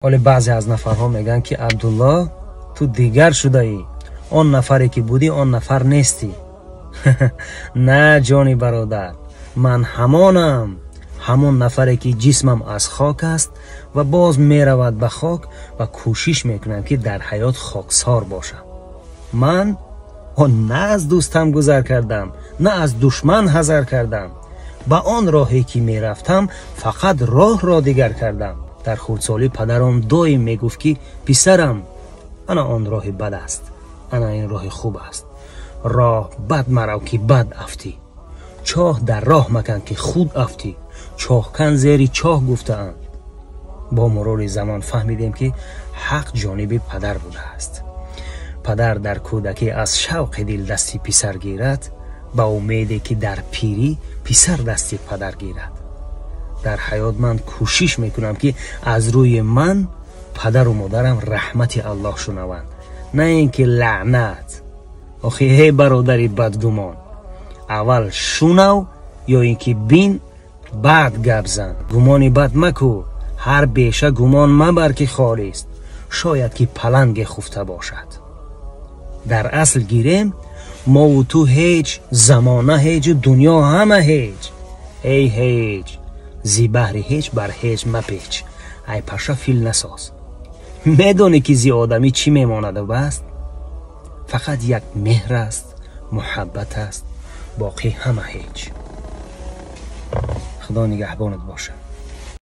Ҳоле баъзе аз нафарҳо мегӯянд, ки Абдулло, ту дигар шудаӣ, он нафаре ки будӣ, он нафар нестӣ. На, ҷони бародар, ман ҳамонам, ҳамон нафаре ки ҷисмам аз хок аст ва боз меравад ба хок ва кӯшиш мекунам, ки дар ҳаёт хоксор бошам. Ман на аз дӯстам гузар кардам, на аз душман ҳазар кардам. Ба он роҳе ки мерафтам, фақат роҳро дигар кардам. Дар хурдсолӣ падарам доим мегуфт, ки писарам, ана он роҳи бад аст, ана ин роҳи хуб аст. Роҳ бад марав, ки бад афтӣ. Чоҳ дар роҳ макан, ки худ афтӣ. Чоҳкан зери чоҳ гуфтаанд. Бо мурури замон фаҳмидем, ки ҳақ ҷониби падар будааст. Падар дар кӯдакӣ аз шавқи дил дасти писар гирад, ба умеде ки дар пирӣ писар дасти падар гирад. Дар ҳаёт ман кӯшиш мекунам, ки аз рӯи ман падару модарам раҳмати Аллоҳ шунаванд, на ин ки лаънат. Охи эй бародари бадгумон, аввал шунав ё ин ки бин, баъд гап зан. Гумони бад маку, ҳар беша гумон мабар, ки холист, шояд ки паланге хуфта бошад. Дар асл гирем, мову ту ҳеҷ, замона ҳеҷу дунё ҳама ҳеҷ. Эй ҳеҷ, зи баҳри ҳеҷ бар ҳеҷ мапеч, ай паша фил насоз. Медонӣ, ки зи одамӣ чӣ мемонаду баст? Фақат як меҳр аст, муҳаббат аст, боқӣ ҳама ҳеҷ. Худо нигаҳбонат бошад.